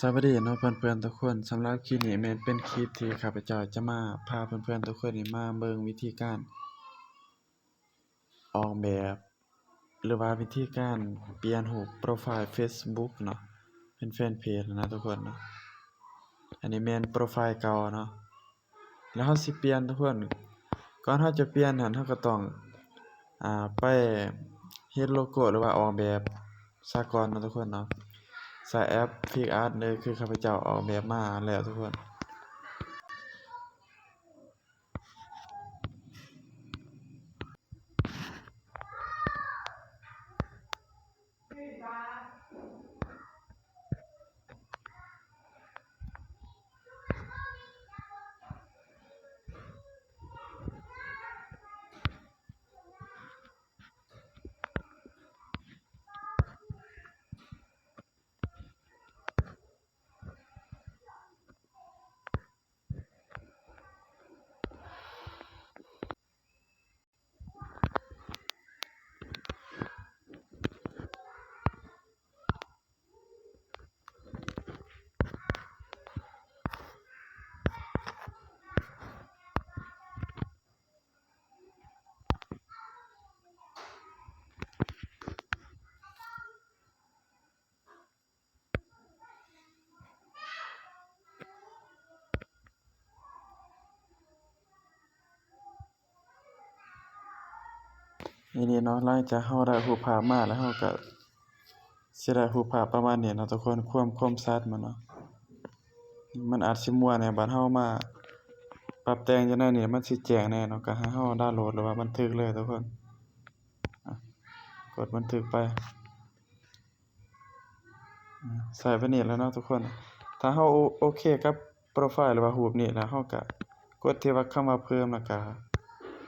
ສະບາຍດີເນາະເພື່ອນໆທຸກຄົນ, ສຳລັບຄລິບນີ້ແມ່ນເປັນຄລິບທີ່ຂ້າພະເຈົ້າຈະມາພາເພື່ອນໆທຸກຄົນນີ້ມາເບິ່ງວິທີການອອກແບບ ຫຼືວ່າວິທີການປ່ຽນຮູບໂປຣໄຟລ໌ເຟສບຸກເນາະ, ເປັນແຟນເພຈນະທຸກຄົນເນາະ. ອັນນີ້ແມ່ນໂປຣໄຟລ໌ເກົ່າເນາະ. ແລ້ວເຮົາຊິປ່ຽນທຸກຄົນ, ກ່ອນເຮົາຈະປ່ຽນຫັ້ນ ເຮົາກໍຕ້ອງ ອ່າ ໄປເຮັດໂລໂກ້ ຫຼືວ່າອອກແບບສາກ່ອນເນາະທຸກຄົນເນາະ. ໃຊ້ແອັບ PicsArt ເດີ ຄືຂ້າພະເຈົ້າອອກແບບມາແລ້ວທຸກຄົນ. ນີ້ເນາະ, ຫຼັງຈາກເຮົາໄດ້ຮູບພາບມາແລ້ວ ເຮົາກໍຊິໄດ້ຮູບພາບປະມານນີ້ເນາະທຸກຄົນ. ຄວາມ ຄວາມຊັດມັນເນາະ ມັນອາດຊິມົວແດ່, ບາດເຮົາມາປັບແຕ່ງຢູ່ໃນນີ້ ມັນຊິແຈ້ງແດ່ເນາະ. ກໍໃຫ້ເຮົາດາວໂຫຼດ ຫຼືວ່າບັນທຶກເລີຍທຸກຄົນ. ອາ ກົດບັນທຶກໄປ. ອາ ໃສ່ໄປນີ້ແລ້ວເນາະທຸກຄົນ. ຖ້າເຮົາໂອ ໂອເຄກັບໂປຣໄຟລ໌ ຫຼືວ່າຮູບນີ້ແລ້ວ ເຮົາກະກົດທີ່ວ່າຄຳວ່າເພີ່ມ ແລ້ວກະ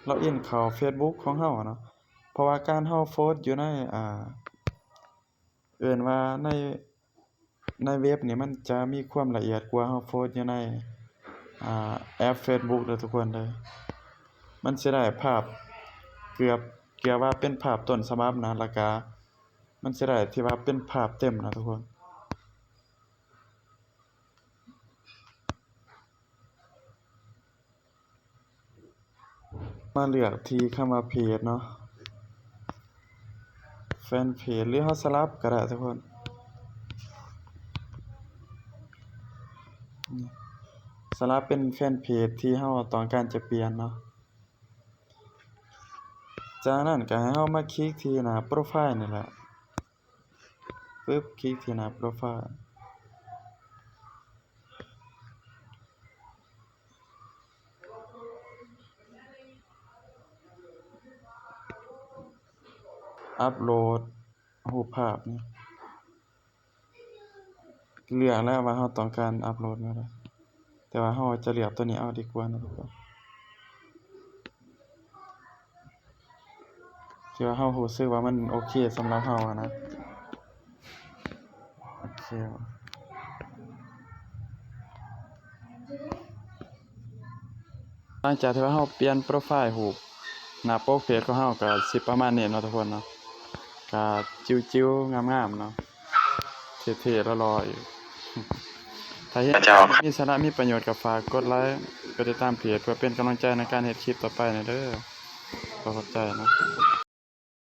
ລັອກອິນເຂົ້າເຟສບຸກຂອງເຮົາເນາະ. ເພາະວ່າການເຮົາໂພສຢູ່ໃນ ອ່າ ເອີ້ນວ່າໃນ ໃນເວັບນີ້ ມັນຈະມີຄວາມລະອຽດກວ່າເຮົາໂພສຢູ່ໃນ ອ່າ ແອັບເຟສບຸກເດີທຸກຄົນເດີ. ມັນຊິໄດ້ພາບເກືອບ ເກືອບວ່າເປັນພາບຕົ້ນສະບັບນະ, ແລ້ວກະ ມັນຊິໄດ້ທີ່ວ່າເປັນພາບເຕັມນະທຸກຄົນ. ມາເລືອກທີ່ຄຳວ່າເພຈເນາະ, ແຟນເພຈ ຫຼືເຮົາສະຫຼັບກໍໄດ້ທຸກຄົນ. ສະຫຼັບເປັນແຟນເພຈທີ່ເຮົາຕ້ອງການຈະປ່ຽນເນາະ. ຈາກນັ້ນກໍໃຫ້ເຮົາມາຄລິກທີ່ໜ້າໂປຣໄຟລ໌ນີ້ແຫຼະ. ປຶບ ຄລິກທີ່ໜ້າໂປຣໄຟລ໌ ອັບໂຫຼດຮູບພາບນີ້. ເລືອກແລ້ວວ່າເຮົາຕ້ອງການອັບໂຫຼດແນວໃດ, ແຕ່ວ່າເຮົາຈະເລືອກຕົວນີ້ເອົາດີກວ່າເນາະທຸກຄົນ. ທີ່ວ່າເຮົາຮູ້ສຶກວ່າມັນໂອເຄສຳລັບເຮົາຫັ້ນນະ. ໂອເຄ. ຫຼັງຈາກທີ່ວ່າເຮົາປ່ຽນໂປຣໄຟລ໌ຮູບ ໜ້າປົກເພຈຂອງເຮົາກໍຊິປະມານນີ້ເນາະທຸກຄົນເນາະ, ກໍຈິ້ວໆງາມໆເນາະ, ເທ່ໆຫຼໍ່ໆຢູ່. ຖ້າເຫັນມີສາລະມີປະໂຫຍດກໍຝາກກົດໄລ ກົດຕິດຕາມເພຈ ເພື່ອເປັນກຳລັງໃຈໃນການເຮັດຄລິບຕໍ່ໄປແດ່ເດີ. ຂໍຂອບໃຈເນາະ.